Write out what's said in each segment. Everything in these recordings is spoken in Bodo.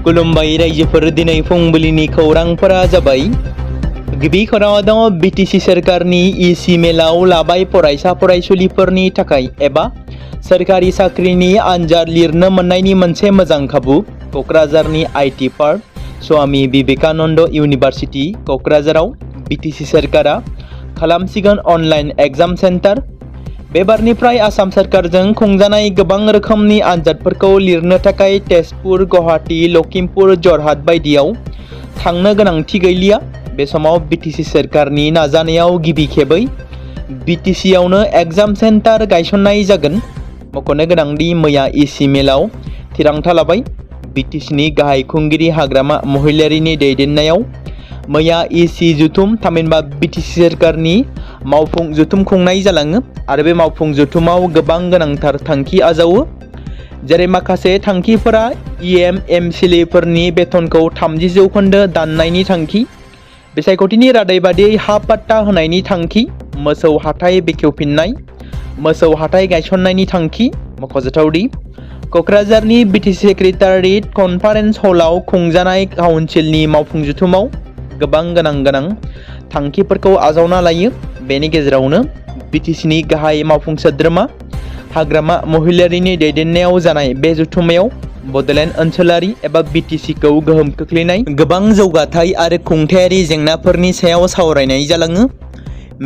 खुलुमबाय रायजोफोर, दिनै फुंबिलिनि खौरांफोरा जाबाय। गिबि खौराङाव दङ बिटिसि सोरखारनि इसि मेलाव लाबाय फरायसा फरायसुलिफोरनि थाखाय एबा सोरखारि साख्रिनि आनजाद लिरनो मोननायनि मोनसे मोजां खाबु। क'क्राझारनि आइटि पार्क स्वामी विवेकानन्द इउनिभारसिटि क'क्राझाराव बिटिसि सोरखारा खालामसिगोन अनलाइन एग्जाम सेन्टार। बे बारनिफ्राय आसाम सोरखारजों खुंजानाय गोबां रोखोमनि आनजादफोरखौ लिरनो थाखाय तेजपुर, गुवाहाटी, लखिमपुर, जरहाट बायदियाव थांनो गोनांथि गैलिया। बे समाव बिटिसि सोरखारनि नाजानायाव गिबि खेबै बिटिसियावनो एग्जाम सेन्टार गायसननाय जागोन। मख'नो गोनांदि मैया इसि मेलाव थिरांथा लाबाय। बिटिसिनि गाहाय खुंगिरि हाग्रामा महिलारिनि दैदेननायाव मैया इसि जथुम थामहिनबा बिटिसि सोरखारनि मावफुं जथुम खुंनाय जालाङो आरो बे मावफुं जथुमाव गोबां गोनांथार थांखि आजावो। जेरै माखासे थांखिफोरा एमसिएलएफोरनि बेथनखौ 30% दाननायनि थांखि, बिसायख'थिनि रादाय बादियै हा पाट्टा होनायनि थांखि, मोसौ हाथाय बेखेवफिननाय, मोसौ हाथाय गायसननायनि थांखि। मख'जाथावदि क'क्राझारनि बिटिसि सेक्रेटारियेट कनफारेन्स हलाव खुंजानाय काउन्सिलनि मावफुं जथुमाव गोबां गोनां थांखिफोरखौ आजावना लायो। बेनि गेजेरावनो बिटिसिनि गाहाय मावफुं सोद्रोमा हाग्रामा महिलारिनि दैदेननायाव जानाय बे जथुमायाव बड'लेण्ड ओनसोलारि एबा बिटिसिखौ गोहोम खोख्लैनाय गोबां जौगाथाय आरो खुंथायारि जेंनाफोरनि सायाव सावरायनाय जालाङो।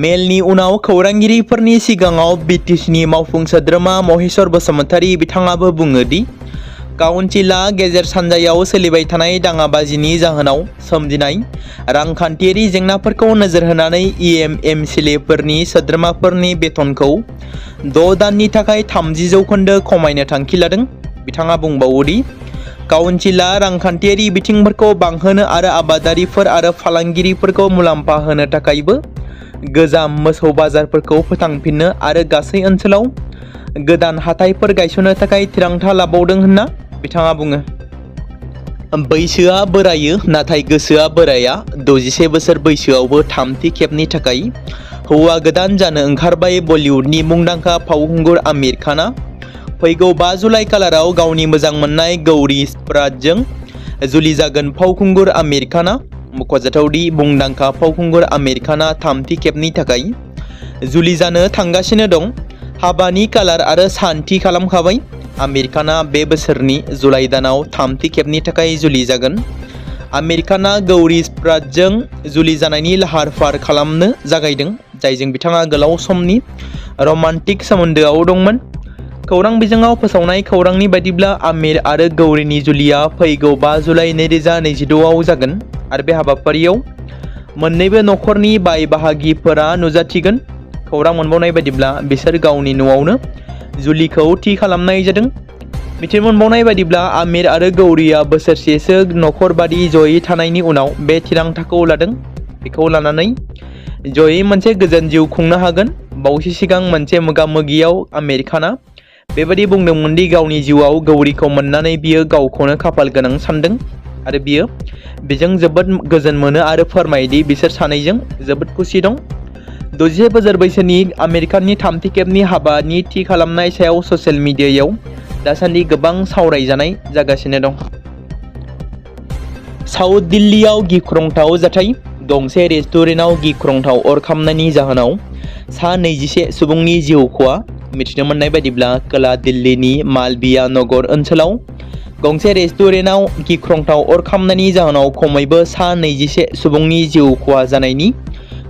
मेलनि उनाव खौरांगिरिफोरनि सिगाङाव बिटिसिनि मावफुं सोद्रोमा महेश्वर बसुमतारी बिथाङाबो बुङो दि काउन्सिलआ गेजेर सानजायाव सोलिबाय थानाय दाङाबाजिनि जाहोनाव सोमजिनाय रांखान्थियारि जेंनाफोरखौ नोजोर होनानै एमसिएलएफोरनि सोद्रोमाफोरनि बेथनखौ 6 दाननि थाखाय 30% खमायनो थांखि लादों। बिथाङा बुंबावोदि काउन्सिलआ रांखान्थियारि बिथिंफोरखौ बांहोनो आरो आबादारिफोर आरो फालांगिरिफोरखौ मुलाम्फा होनो थाखायबो गोजाम मोसौ बाजारफोरखौ फोथांफिननो आरो गासै ओनसोलाव गोदान हाथाइफोर गायसननो थाखाय थिरांथा लाबावदों होनना बिथाङा बुङो। बैसोआ बोरायो नाथाय गोसोआ बोराया। 61 बोसोर बैसोआवबो थामथि खेबनि थाखाय हौवा गोदान जानो ओंखारबाय बलिउडनि मुंदांखा फावखुंगुर आमिर खानआ। फैगौ 5 जुलाइ खालाराव गावनि मोजां मोननाय गौरी स्प्राटजों जुलि जागोन फावखुंगुर आमिर खानआ। मख'जाथावदि मुंदांखा फावखुंगुर आमिर खानआ थामथि खेबनि थाखाय जुलि जानो थांगासिनो दं। हाबानि कालार आरो सान थि खालामखाबाय। आमिर खानआ बे बोसोरनि जुलाइ दानाव थामथि खेबनि थाखाय जुलि जागोन। आमिर खानआ गौरी स्प्राटजों जुलि जानायनि लाहार फाहार खालामनो जागायदों, जायजों बिथाङा गोलाव समनि रमान्टिक सोमोन्दोआव दंमोन। खौरां बिजोङाव फोसावनाय खौरांनि बायदिब्ला आमिर आरो गौरीनि जुलिया फैगौ 5 जुलाइ 2026आव जागोन आरो बे हाबाफारियाव मोन्नैबो नखरनि बाय बाहागिफोरा नुजाथिगोन। खौरां मोनबावनाय बायदिब्ला बिसोर गावनि न'आवनो जुलिखौ थि खालामनाय जादों। मिथिनो मोनबावनाय बायदिब्ला आमिर आरो गौरीया बोसोरसेसो नखरबादि जयै थानायनि उनाव बे थिरांथाखौ लादों। बेखौ लानानै जयै मोनसे गोजोन जिउ खुंनो हागोन। बावैसो सिगां मोनसे मोगा-मोगियाव आमिर खानआ बेबादि बुंदोंमोन दि गावनि जिउआव गौरीखौ मोननानै बियो गावखौनो खाफाल गोनां सानदों आरो बियो बेजों जोबोद गोजोन मोनो आरो फोरमायोदि बिसोर सानैजों जोबोद खुसि दं। 61 बोसोर बैसोनि आमिर खाननि थामथि खेबनि हाबानि थि खालामनाय सायाव ससियेल मिडियायाव दासान्दि गोबां सावरायजानाय जागासिनो दं। साउथ दिल्लीयाव गिख्रंथाव जाथाय। गंसे रेस्टुरेन्टआव गिख्रंथाव अर खामनायनि जाहोनाव सा 21 सुबुंनि जिउ खहा। मिथिनो मोननाय बायदिब्ला खोला दिल्लीनि मालविया नगर ओनसोलाव गंसे रेस्टुरेन्टआव गिख्रंथाव अर खामनायनि जाहोनाव खमैबो सा 21 सुबुंनि जिउ खहा जानायनि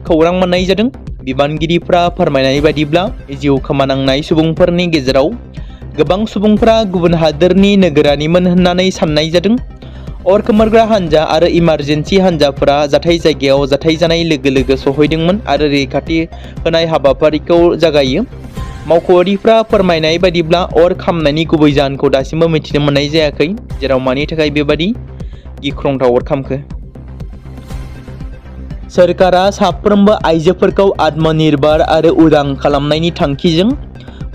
खौरां मोननाय जादों। बिबानगिरिफ्रा फोरमायनाय बायदिब्ला जिउ खोमानांनाय सुबुंफोरनि गेजेराव गोबां सुबुंफोरा गुबुन हादोरनि नोगोरारिमोन होननानै साननाय जादों। अर खोमोरग्रा हान्जा आरो इमारजेन्सि हान्जाफोरा जाथाय जायगायाव जाथाय जानाय लोगो लोगो सहैदोंमोन आरो रैखाथि होनाय हाबाफारिखौ जागायो। मावख'आरिफ्रा फोरमायनाय बायदिब्ला अर खामनायनि गुबै जाहोनखौ दासिमबो मिथिनो मोननाय जायाखै, जेराव मानि थाखाय बेबादि गिख्रंथाव अर खामखो। सोरखारा साफ्रोमबो आइजोफोरखौ आत्मनिर्भर आरो उदां खालामनायनि थांखिजों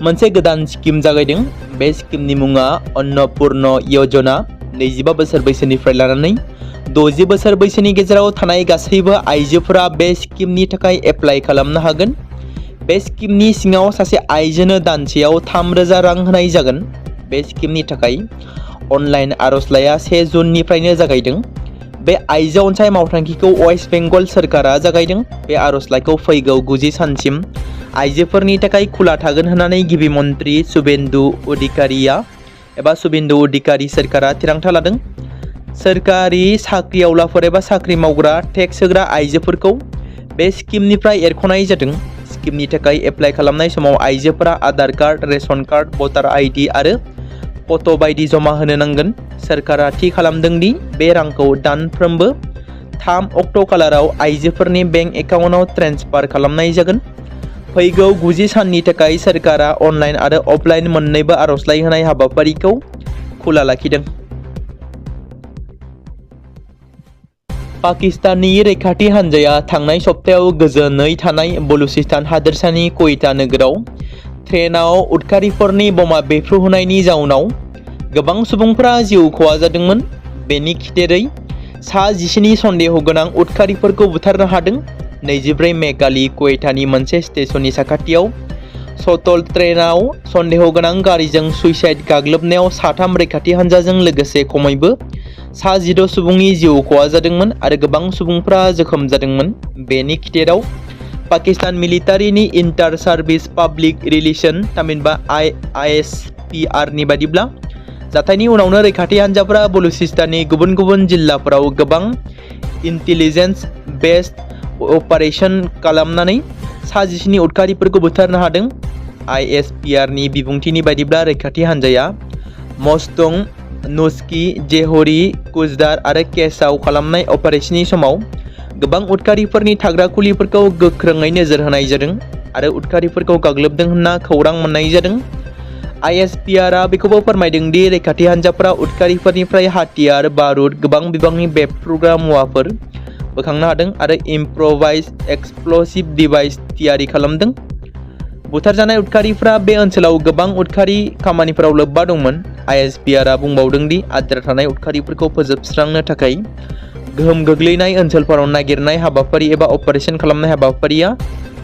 मोनसे गोदान स्किम जागायदों। बे स्किमनि मुङा अन्नपूर्ण यजना। 25 बोसोर बैसोनिफ्राय लानानै 60 बोसोर बैसोनि गेजेराव थानाय गासैबो आइजोफोरा बे स्किमनि थाखाय एप्लाइ खालामनो हागोन। बे स्किमनि सिङाव सासे आइजोनो दानसेयाव 3000 रां होनाय जागोन। बे स्किमनि थाखाय अनलाइन आर'जलाइया 1 जुननिफ्रायनो जागायदों। बे आइजो अनसाय मावथांखिखौ वेस्ट बेंगल सोरखारा जागायदों। बे आर'जलाइखौ फैगौ 90 सानसिम आइजोफोरनि थाखाय खुला थागोन होननानै गिबि मन्त्रि शुभेन्दु अधिकारी सोरखारा थिरांथा लादों। सोरखारि साख्रिआवलाफोर एबा साख्रि मावग्रा टेक्स होग्रा आइजोफोरखौ बे स्किमनिफ्राय एरख'नाय जादों। स्किमनि थाखाय एप्लाइ खालामनाय समाव आइजोफोरा आधार कार्ड, रेशन कार्ड, भटार आइडि आरो फट' बायदि जमा होनो नांगोन। सोरखारा थि खालामदों दि बे रांखौ दानफ्रोमबो 3 अक्ट' खालाराव आइजोफोरनि बेंक एकाउन्टआव ट्रेन्सफार खालामनाय जागोन। फैगौ 90 साननि थाखाय सोरखारा अनलाइन आरो अफलाइन मोन्नैबो आर'जलाइ होनाय हाबाफारिखौ खुला लाखिदों। पाकिस्ताननि रैखाथि हान्जाया थांनाय सप्तायाव गोजोनै थानाय बलुचिस्तान हादोरसानि क्वेटा नोगोराव ट्रेनाव उदखारिफोरनि बमा बेफ्रुहोनायनि जाउनाव गोबां सुबुंफोरा जिउ खहा जादोंमोन। बेनि खिथेरै सा 17 सन्देह गोनां उदखारिफोरखौ बुथारनो हादों। 24 मे खालि क्वेटानि मोनसे स्टेशननि साखाथियाव शटल ट्रेनाव सन्देह गोनां गारिजों सुइसाइड गाग्लोबनायाव 3 रैखाथि हान्जाजों लोगोसे खमैबो सा 16 सुबुंनि जिउ खहा जादोंमोन आरो गोबां सुबुंफोरा जोखोम जादोंमोन। बेनि खिथेराव पाकिस्तान मिलिटारिनि इन्टार सार्भिस पाब्लिक रिलेशन थामहिनबा ISPR नि बादिब्ला जाथायनि उनावनो रैखाथि हान्जाफोरा बलुचिस्ताननि गुबुन गुबुन जिल्लाफोराव गोबां इन्टेलिजेन्स बेस्ड अपारेशन खालामनानै सा 17 उदखारिफोरखौ बुथारनो हादों। ISPR नि बिबुंथिनि बादिब्ला रैखाथि हान्जाया मस्तंग, नुस्की, जेहरी, कुचदार आरो केसआव खालामनाय अपारेशननि समाव गोबां उदखारिफोरनि थाग्रा खुलिफोरखौ गोख्रोङै नोजोर होनाय जादों आरो उदखारिफोरखौ गाग्लोबदों होनना खौरां मोननाय जादों। ISPR बेखौबो फोरमायदों दि रैखाथि हान्जाफोरा उदखारिफोरनिफ्राय हाथियार, बारुद, गोबां बिबांनि बेफ्रुग्रा मुवाफोर बोखांनो हादों आरो इम्प्र'भाइज्ड एक्सप्ल'सिभ डिभाइस थियारि खालामदों। बुथारजानाय उदखारिफोरा बे ओनसोलाव गोबां उदखारि खामानिफोराव लोब्बा दंमोन। ISPR बुंबावदों दि आद्रा थानाय उदखारिफोरखौ फोजोबस्रांनो थाखाय गोहोम गोग्लैनाय ओनसोलफोराव नागिरनाय हाबाफारि एबा अपारेशन खालामनाय हाबाफारिया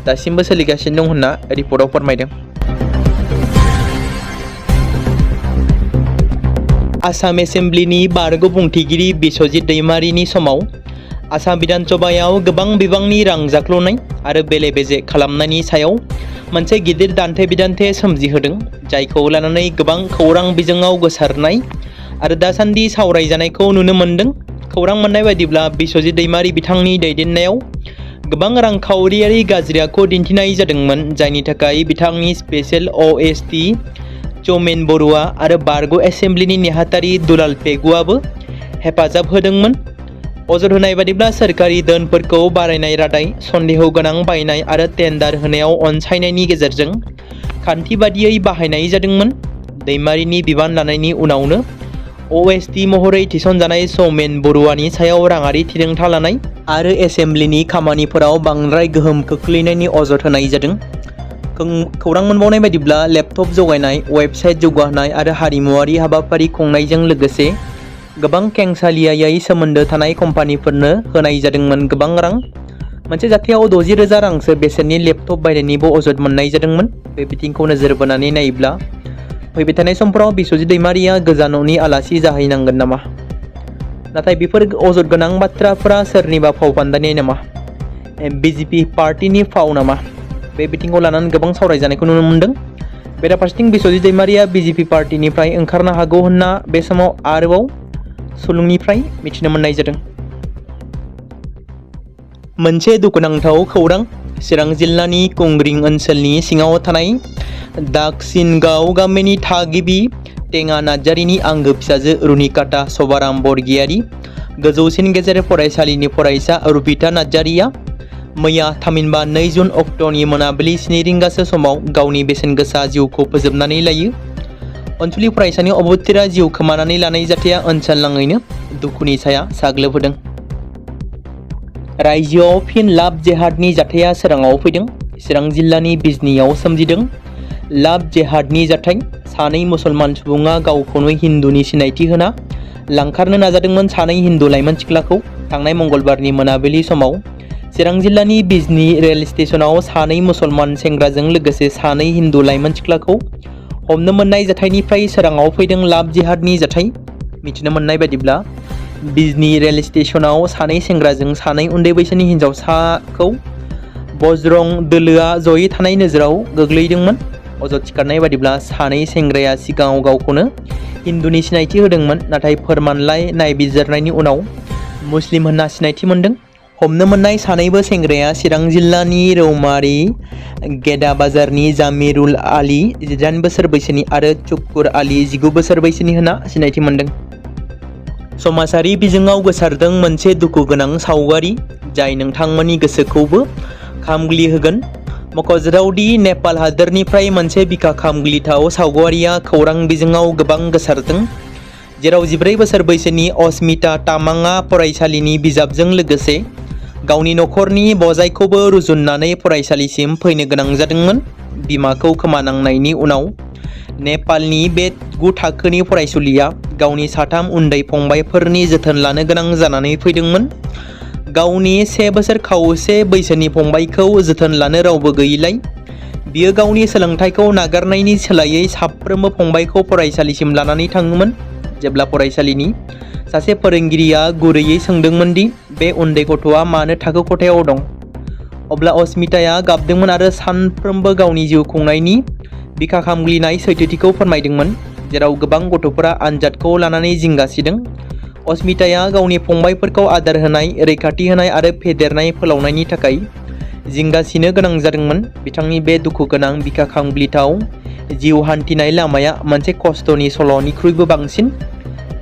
दासिमबो सोलिगासिनो दं होनना रिपर्टआव फोरमायदों। आसाम एसेम्ब्लिनि बारग' बुंथिगिरि बिस्वजित दैमारिनि समाव आसाम बिधान सभायाव गोबां बिबांनि रां जाख्ल'नाय आरो बेले-बेजे खालामनायनि सायाव मोनसे गिदिर दान्थे-बिदान्थे सोमजिहोदों, जायखौ लानानै गोबां खौरां बिजोङाव गोसारनाय आरो दासान्दि सावरायजानायखौ नुनो मोन्दों। खौरां मोननाय बायदिब्ला बिस्वजित दैमारि बिथांनि दैदेननायाव गोबां रांखावरियारि गाज्रि आखु दिन्थिनाय जादोंमोन, जायनि थाखाय बिथांनि स्पेशेल OST चौमेन बरुवा आरो बारग' एसेम्ब्लिनि नेहाथारि दुलाल पेगुआबो हेफाजाब होदोंमोन। अजद होनाय बादिब्ला सोरखारि धोनफोरखौ बारायनाय रादाय, सन्देह गोनां बायनाय आरो टेन्डार होनायाव अनसायनायनि गेजेरजों खान्थि बादियै बाहायनाय जादोंमोन। दैमारिनि बिबान लानायनि उनावनो OST महरै थिसनजानाय चौमेन बरुवानि सायाव राङारि थिरांथा लानाय आरो एसेम्ब्लिनि खामानिफोराव बांद्राय गोहोम खोख्लैनायनि अजद होनाय जादों। खौरां मोनबावनाय बायदिब्ला लेपटप जगायनाय, वेबसाइट जौगाहोनाय आरो हारिमुवारि हाबाफारि खुंनायजों लोगोसे गोबां खेंसालियायै सोमोन्दो थानाय कम्पानिफोरनो होनाय जादोंमोन गोबां रां। मोनसे जाथायाव 60,000 रांसो बेसेननि लेपटप बायनायनिबो अजद मोननाय जादोंमोन। बे बिथिंखौ नोजोर बोनानै नायोब्ला फैबाय थानाय समफोराव बिस्वजित दैमारिया गोजान न'नि आलासि जाहैनांगोन नामा? नाथाय बेफोर अजद गोनां बाथ्राफोरा सोरनिबा फाव फान्दायनाय नामा? BJP पार्टीनि फाव नामा? बे बिथिंखौ लानानै गोबां सावरायजानायखौ नुनो मोन्दों। बेराफारसेथिं बिस्वजित दैमारिया BJP पार्टीनिफ्राय ओंखारनो हागौ होनना बे समाव आरोबाव सुलुंनिफ्राय मिथिनो मोननाय जादों। मोनसे दुखुनांथाव खौरां। चिरां जिल्लानि कुंग्रिं ओनसोलनि सिङाव थानाय दागसिनगाव गामिनि थागिबि टेङा नार्जारिनि आंगो फिसाजो रुनिकाता सभाराम बरगयारी, गोजौसिन गेजेर फरायसालिनि फरायसा रुबिता नार्जारिया मैया थामहिनबा 2 जुन अक्ट'नि मोनाबिलि 7 रिंगासो समाव गावनि बेसेन गोसा जिउखौ फोजोबनानै लायो। ओनसोलनि फरायसानि अबथिरा जिउ खोमानानै लानाय जाथाया ओनसोलनाङैनो दुखुनि साया साग्लोबहोदों। रायजोआव फिन लाभ जेहादनि जाथाया सोराङाव फैदों। चिरां जिल्लानि बिजनीआव सोमजिदों लाभ जेहादनि जाथाय। सानै मुसलमान सुबुङा गावखौनो हिन्दुनि सिनायथि होना लांखारनो नाजादोंमोन सानै हिन्दु लाइमोन सिख्लाखौ। थांनाय मंगलबारनि मोनाबिलि समाव चिरां जिल्लानि बिजनी रेल स्टेशनाव सानै मुसलमान सेंग्राजों लोगोसे सानै हिन्दु लाइमोन सिख्लाखौ हमनो मोननाय जाथायनिफ्राय सोराङाव फैदों लाभ जेहादनि जाथाय। मिथिनो मोननाय बायदिब्ला बिजनी रेल स्टेशनाव सानै सेंग्राजों सानै उन्दै बैसोनि हिन्जावसाखौ बज्रं दोलोआ जयै थानाय नोजोराव गोग्लैदोंमोन। अजद थिखानाय बादिब्ला सानै सेंग्राया सिगाङाव गावखौनो हिन्दुनि सिनायथि होदोंमोन, नाथाय फोरमानलाइ नायबिजिरनायनि उनाव मुस्लिम होनना सिनायथि मोनदों। हमनो मोननाय सानैबो सेंग्राया चिरां जिल्लानि रौमारी गेदा बाजारनि जामिरुल आली 18 बोसोर बैसोनि आरो चुक्कुर आली 19 बोसोर बैसोनि होनना सिनायथि मोनदों। समाजारि बिजोङाव गोसारदों मोनसे दुखु गोनां सावगारि जाय नोंथांमोननि गोसोखौबो खामग्लिहोगोन। मख'जाथावदि नेपाल हादोरनिफ्राय मोनसे बिखा खामग्लिथाव सावगारिया खौरां बिजोङाव गोबां गोसारदों, जेराव 14 बोसोर बैसोनि अस्मिता तामाङा फरायसालिनि बिजाबजों लोगोसे गावनि नखरनि बजायखौबो रुजुननानै फरायसालिसिम फैनो गोनां जादोंमोन। बिमाखौ खोमानांनायनि उनाव नेपालनि बे 9 थाखोनि फरायसुलिया गावनि 3 उन्दै फंबायफोरनि जोथोन लानो गोनां जानानै फैदोंमोन। गावनि 1 बोसोर खावसे बैसोनि फंबायखौ जोथोन लानो रावबो गैयैलाय बियो गावनि सोलोंथाइखौ नागारनायनि सोलायै साफ्रोमबो फंबायखौ फरायसालिसिम लानानै थाङोमोन। जेब्ला फरायसालिनि सासे फोरोंगिरिया गुरैयै सोंदोंमोन दि बे उन्दै गथ'आ मानो थाखो खथायाव दं, अब्ला अस्मिताया गाबदोंमोन आरो सानफ्रोमबो गावनि जिउ खुंनायनि बिखा खामग्लिनाय सैथोथिखौ फोरमायदोंमोन, जेराव गोबां गथ'फोरा आनजादखौ लानानै जिंगासिदों। अस्मिताया गावनि फंबायफोरखौ आदार होनाय, रैखाथि होनाय आरो फेदेरनाय फोलावनायनि थाखाय जिंगासिनो गोनां जादोंमोन। बिथांनि बे दुखु गोनां बिखा खामग्लिथाव जिउ हान्थिनाय लामाया मोनसे खस्थ'नि सल'निख्रुइबो बांसिन।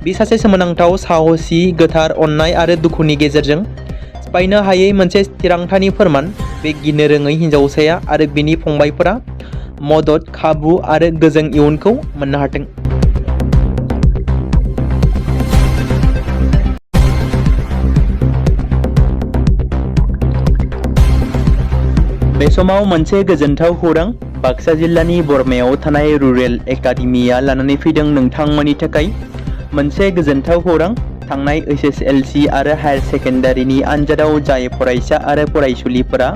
बे सासे सोमोनांथाव, साहसि, गोथार अननाय आरो दुखुनि गेजेरजों सिफायनो हायै मोनसे थिरांथानि फोरमान। बे गिनो रोङै हिन्जावसाया आरो बिनि फंबायफोरा मदद, खाबु आरो गोजों इयुनखौ मोननो हाथों। बे समाव मोनसे गोजोनथाव खौरां बाक्सा जिल्लानि बरमायाव थानाय रुरेल एकाडेमिया लानानै फैदों नोंथांमोननि थाखाय मोनसे गोजोनथाव खौरां। थांनाय SSLC आरो हायार सेकेन्डारिनि आनजादाव जाय फरायसा आरो फरायसुलिफोरा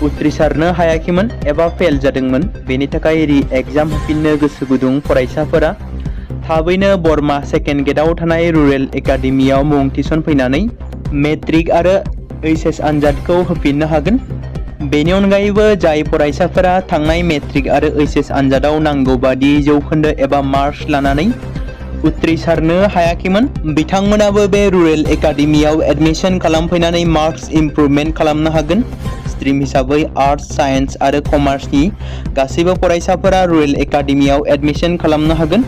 उथ्रिसारनो हायाखैमोन एबा फेल जादोंमोन, बेनि थाखाय रि-एग्जाम होफिननो गोसो गुदुं फरायसाफोरा थाबैनो बरमा सेकेन्ड गेटआव थानाय रुरेल एकाडेमियाव मुं थिसनफैनानै मेट्रिक आरो HS आनजादखौ होफिननो हागोन। बेनि अनगायैबो जाय फरायसाफोरा थांनाय मेट्रिक आरो HS आनजादाव नांगौ बादि जौखोन्दो एबा मार्क्स लानानै उथ्रिसारनो हायाखैमोन, बिथांमोनाबो बे रुरेल एकाडेमियाव एडमिशन खालामफैनानै मार्क्स इमप्रुभमेन्ट खालामनो हागोन। स्ट्रिम हिसाबै आर्ट्स, साइन्स आरो कमार्सनि गासैबो फरायसाफोरा रुरेल एकाडेमियाव एडमिशन खालामनो हागोन।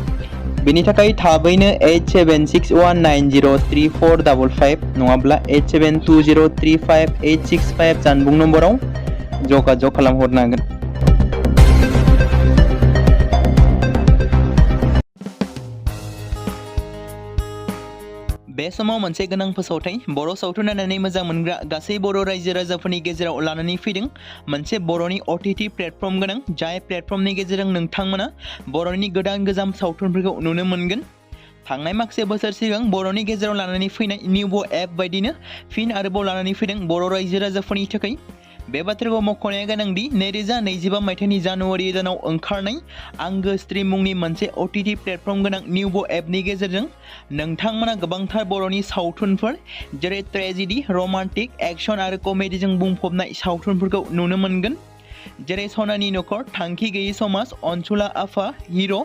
बेनि थाखाय थाबैनो 8761903455 नङाब्ला 87203585 जानबुं नम्बराव जगाजग खालामहरनो हागोन। बे समाव मोनसे गोनां फोसावथाय बर' सावथुन नायनानै मोजां मोनग्रा गासै बर' रायजो राजाफोरनि गेजेराव लानानै फैदों मोनसे बर'नि OTT प्लेटफर्म गोनां, जाय प्लेटफर्मनि गेजेरजों नोंथांमोना बर'नि गोदान गोजाम सावथुनफोरखौ नुनो मोनगोन। थांनाय माखासे बोसोर सिगां बर'नि गेजेराव लानानै फैनाय निउबो एप बायदिनो फिन आरोबाव लानानै फैदों बर' रायजो राजाफोरनि थाखाय। बे बाथ्राखौ मख'नाया गोनांदि 2025 मायथाइनि जानुवारि दानाव ओंखारनाय आंगो स्ट्रिम मुंनि मोनसे OTT प्लेटफर्म गोनां निउबो एपनि गेजेरजों नोंथांमोना गोबांथार बर'नि सावथुनफोर जेरै ट्रेजेडि, रमान्टिक, एक्शन आरो कमेडिजों बुंफबनाय सावथुनफोरखौ नुनो मोनगोन। जेरै सनानि नखर, थांखि गैयै समाज, अनसुला आफा, हिर',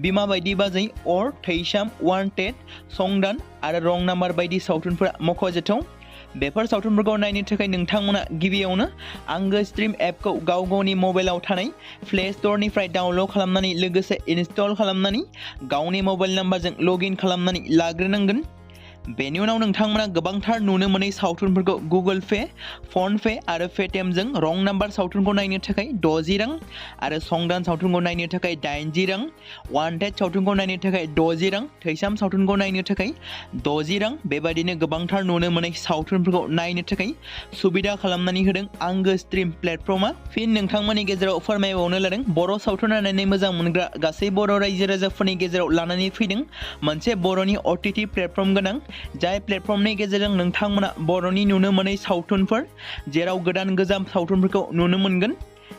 बिमा बायदि बाजै, अर, थैसाम, वान्टेड, संदान आरो रं नाम्बार बायदि सावथुनफोरा मख'जाथाव। बेफोर सावथुनफोरखौ नायनो थाखाय नोंथांमोना गिबियावनो आंगो स्ट्रिम एपखौ गाव गावनि मबाइलाव थानाय प्ले स्ट'रनिफ्राय डाउनल'ड खालामनानै लोगोसे इनस्टल खालामनानै गावनि मबाइल नाम्बारजों लगइन खालामनानै लाग्रोनांगोन। बेनि उनाव नोंथांमोना गोबांथार नुनो मोनै सावथुनफोरखौ गुगोल पे, फन पे आरो पेटिएमजों रं नाम्बार सावथुनखौ नायनो थाखाय 60 रां आरो संदान सावथुनखौ नायनो थाखाय 80 रां, वान्टेड सावथुनखौ नायनो थाखाय 60 रां, थैसाम सावथुनखौ नायनो थाखाय 60 रां, बेबायदिनो गोबांथार नुनो मोनै सावथुनफोरखौ नायनो थाखाय सुबिदा खालामनानै होदों आंगो स्ट्रिम प्लेटफर्मा। फिन नोंथांमोननि गेजेराव फोरमायबावनो लादों बर' सावथुन नायनानै मोजां मोनग्रा गासै बर' रायजो राजाफोरनि गेजेराव लानानै फैदों मोनसे बर'नि OTT प्लेटफर्म गोनां, जाय प्लेटफर्मनि गेजेरजों नोंथांमोना बर'नि नुनो मोनै सावथुनफोर जेराव गोदान गोजाम सावथुनफोरखौ नुनो मोनगोन।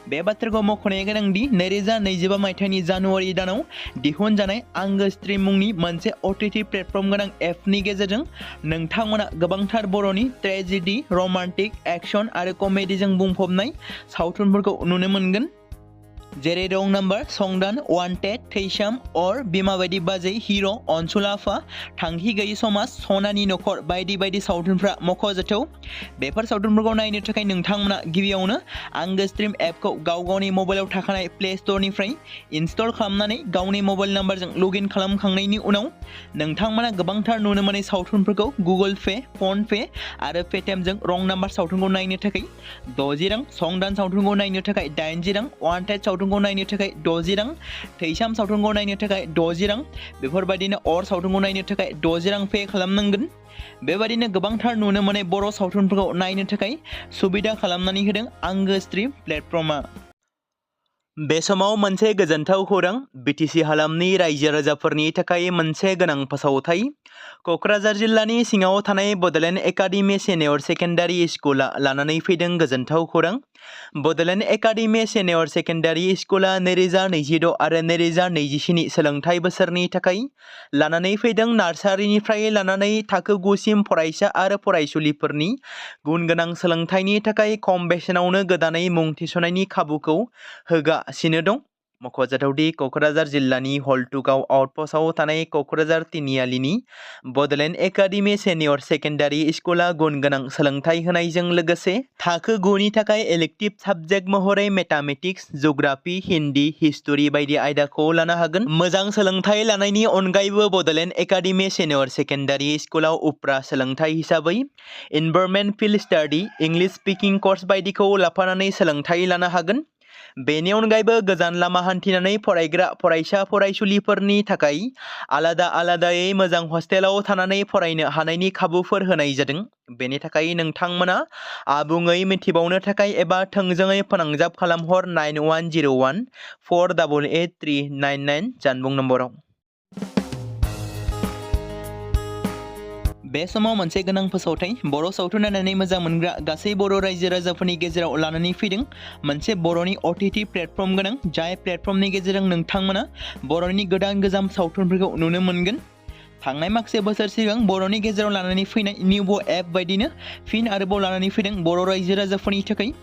बे बाथ्राखौ मख'नाया गोनांदि 2025 मायथाइनि जानुवारि दानाव दिहुनजानाय आंगो स्ट्रीम मुंनि मोनसे OTT प्लेटफर्म गोनां एपनि गेजेरजों नोंथांमोना गोबांथार बर'नि ट्रेजेडी, रमान्टिक, एक्शन आरो कमेडीजों बुंफबनाय सावथुनफोरखौ नुनो मोनगोन। जेरै रं नाम्बार, संदान, वान्टेड, थैसाम, अर, बिमा बायदि बाजै, हिर', अनसुला आफा, थांखि गैयै समाज, सनानि नखर बायदि बायदि सावथुनफ्रा मख'जाथाव। बेफोर सावथुनफोरखौ नायनो थाखाय नोंथांमोना गिबियावनो आंगो स्ट्रीम एपखौ गावनि मबाइलाव थाखानाय प्ले स्ट'रनिफ्राय इनस्टल खालामनानै गावनि मबाइल नाम्बारजों लगइन खालामखांनायनि उनाव नोंथांमोना गोबांथार नुनो मोनै सावथुनफोरखौ गुगोल पे, फन पे आरो पेटिएमजों रं नाम्बार सावथुनखौ नायनो थाखाय 60 रां, संदान सावथुनखौ नायनो थाखाय 80 रां, वान्टेड सावथुनखौ नायनो थाखाय 60 रां, थैसाम सावथुनखौ नायनो थाखाय 60 रां, बेफोरबायदिनो अर सावथुनखौ नायनो थाखाय 60 रां पे खालामनांगोन। बेबायदिनो गोबांथार नुनो मोननाय बर' सावथुनफोरखौ नायनो थाखाय सुबिदा खालामनानै होदों आंगो स्ट्रीम प्लेटफर्मा। बे समाव मोनसे गोजोनथाव खौरां, बिटिसि हालामनि रायजो राजाफोरनि थाखाय मोनसे गोनां फोसावथाय। क'क्राझार जिल्लानि सिङाव थानाय बड'लेण्ड एकाडेमि सिनियर सेकेन्डारि स्कुला लानानै फैदों गोजोनथाव खौरां। बड'लेण्ड एकाडेमि सिनियर सेकेन्डारि स्कुला 2026 आरो 2027 सोलोंथाइ बोसोरनि थाखाय लानानै फैदों नार्सारिनिफ्राय लानानै थाखो 9 सिम फरायसा आरो फरायसुलिफोरनि गुन गोनां सोलोंथाइनि थाखाय खम बेसेनावनो गोदानै मुं थिसननायनि खाबुखौ होगासिनो दं। मख'जाथावदि क'क्राझार जिल्लानि हल्टुगाव आउटपस्टआव थानाय क'क्राझार तिनिआलिनि बड'लेण्ड एकाडेमि सिनियर सेकेन्डारि स्कुला गुन गोनां सोलोंथाइ होनायजों लोगोसे थाखो 9 नि थाखाय इलेक्टिभ साबजेक्ट महरै मेथामेटिक्स, जिअ'ग्राफि, हिन्दी, हिस्टरि बायदि आयदाखौ लानो हागोन। मोजां सोलोंथाइ लानायनि अनगायैबो बड'लेण्ड एकाडेमि सिनियर सेकेन्डारि स्कुलाव उफ्रा सोलोंथाइ हिसाबै environment field study, English speaking course बायदिखौ लाफानानै सोलोंथाइ लानो हागोन। बेनि अनगायैबो गोजान लामा हान्थिनानै फरायग्रा फरायसा फरायसुलिफोरनि थाखाय आलादा आलादायै मोजां हस्टेलाव थानानै फरायनो हानायनि खाबुफोर होनाय जादों। बेनि थाखाय नोंथांमोना आबुङै मिथिबावनो थाखाय एबा थोंजोङै फोनांजाब खालामहर 9101 488 399 जानबुं नम्बराव। बे समाव मोनसे गोनां फोसावथाय, बर' सावथुन नायनानै मोजां मोनग्रा गासै बर' रायजो राजाफोरनि गेजेराव लानानै फैदों मोनसे बर'नि OTT प्लेटफर्म गोनां, जाय प्लेटफर्मनि गेजेरजों नोंथांमोना बर'नि गोदान सावथुनफोरखौ नुनो मोनगोन। थांनाय माखासे बोसोर सिगां बर'नि गेजेराव लानानै फैनाय निउबो एप बायदिनो फिन आरोबाव लानानै फैदों बर' रायजो राजाफोरनि थाखाय।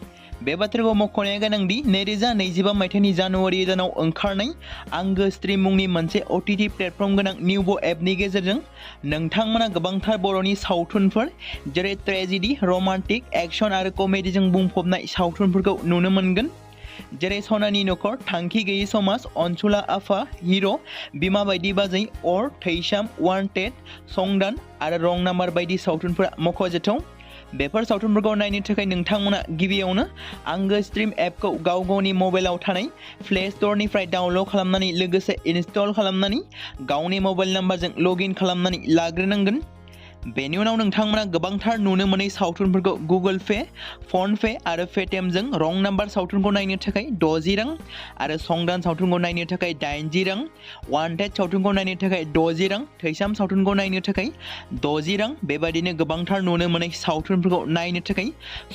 बे बाथ्राखौ मख'नाया गोनांदि 2025 मायथाइनि जानुवारि दानाव ओंखारनाय आंगो स्ट्रीम मुंनि मोनसे OTT प्लेटफर्म गोनां निउबो एपनि गेजेरजों नोंथांमोना गोबांथार बर'नि सावथुनफोर जेरै ट्रेजेडी, रमान्टिक, एक्शन आरो कमेडीजों बुंफबनाय सावथुनफोरखौ नुनो मोनगोन। जेरै सनानि नखर, थांखि गैयै समाज, अनसुला आफा, हिर', बिमा बायदि बाजै, अर, थैसाम, वान्टेड, संदान आरो रं नाम्बार बायदि सावथुनफोरा मख'जाथाव। बेफोर सावथुनफोरखौ नायनो थाखाय नोंथांमोना गिबियावनो आंगो स्ट्रीम एपखौ गावनि मबाइलाव थानाय प्ले स्ट'रनिफ्राय डाउनल'ड खालामनानै लोगोसे इनस्टल खालामनानै गावनि मबाइल नाम्बारजों लगइन खालामनानै लाग्रोनांगोन। बेनि उनाव नोंथांमोना गोबांथार नुनो मोनै सावथुनफोरखौ गुगोल पे, फन पे आरो पेटिएमजों रं नाम्बार सावथुनखौ नायनो थाखाय 60 रां आरो संदान सावथुनखौ नायनो थाखाय 80 रां, वान्टेड सावथुनखौ नायनो थाखाय 60 रां, थैसाम सावथुनखौ नायनो थाखाय 60 रां, बेबायदिनो गोबांथार नुनो मोनै सावथुनफोरखौ नायनो थाखाय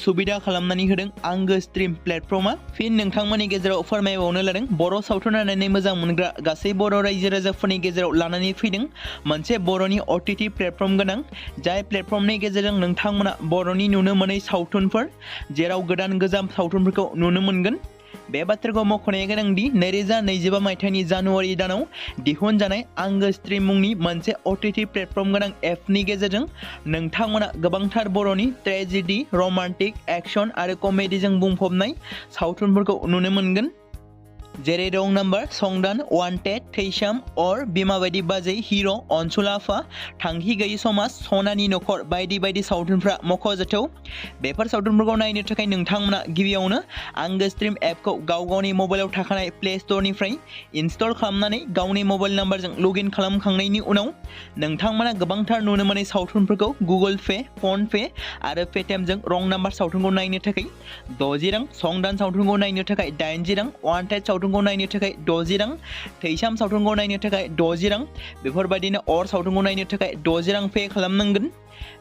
सुबिदा खालामनानै होदों आंगो स्ट्रीम प्लेटफर्मा। फिन नोंथांमोननि गेजेराव फोरमायबावनो लादों, बर' सावथुन नायनानै मोजां मोनग्रा गासै बर' रायजो राजाफोरनि गेजेराव लानानै फैदों मोनसे बर'नि OTT प्लेटफर्म गोनां, जाय प्लेटफर्मनि गेजेरजों नोंथांमोना बर'नि नुनो मोनै सावथुनफोर जेराव गोजाम सावथुनफोरखौ नुनो मोनगोन। बे बाथ्राखौ मख'नाया गोनांदि 2025 मायथाइनि जानुवारि दानाव दिहुनजानाय आंगो स्ट्रीम मुंनि मोनसे OTT प्लेटफर्म गोनां एपनि गेजेरजों नोंथांमोना गोबांथार बर'नि ट्रेजेडी, रमान्टिक, एक्शन आरो कमेडीजों बुंफबनाय सावथुनफोरखौ नुनो मोनगोन। जेरै रं नाम्बार, संदान, वान्टेड, थैसाम, अर, बिमा बायदि बाजै, हिर', अनसुला आफा, थांखि गैयै समाज, सनानि नखर बायदि बायदि सावथुनफ्रा मख'जाथाव। बेफोर सावथुनफोरखौ नायनो थाखाय नोंथांमोना गिबियावनो आंगो स्ट्रीम एपखौ गावनि मबाइलाव थाखानाय प्ले स्ट'रनिफ्राय इनस्टल खालामनानै गावनि मबाइल नाम्बारजों लगइन खालामखांनायनि उनाव नोंथांमोना गोबांथार नुनो मोनै सावथुनफोरखौ गुगोल पे, फन पे आरो पेटिएमजों रं नाम्बार सावथुनखौ नायनो थाखाय 60 रां, संदान सावथुनखौ नायनो थाखाय 80 रां, वान्टेड सावथुन सावथुनखौ नायनो थाखाय 60 रां, थैसाम सावथुनखौ नायनो थाखाय 60 रां, बेफोरबायदिनो अर सावथुनखौ नायनो थाखाय 60 रां पे खालामनांगोन।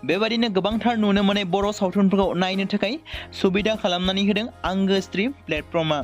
बेबायदिनो गोबांथार नुनो मोननाय बर' सावथुनफोरखौ नायनो थाखाय सुबिदा खालामनानै होदों आंगो स्ट्रिम प्लेटफर्मा।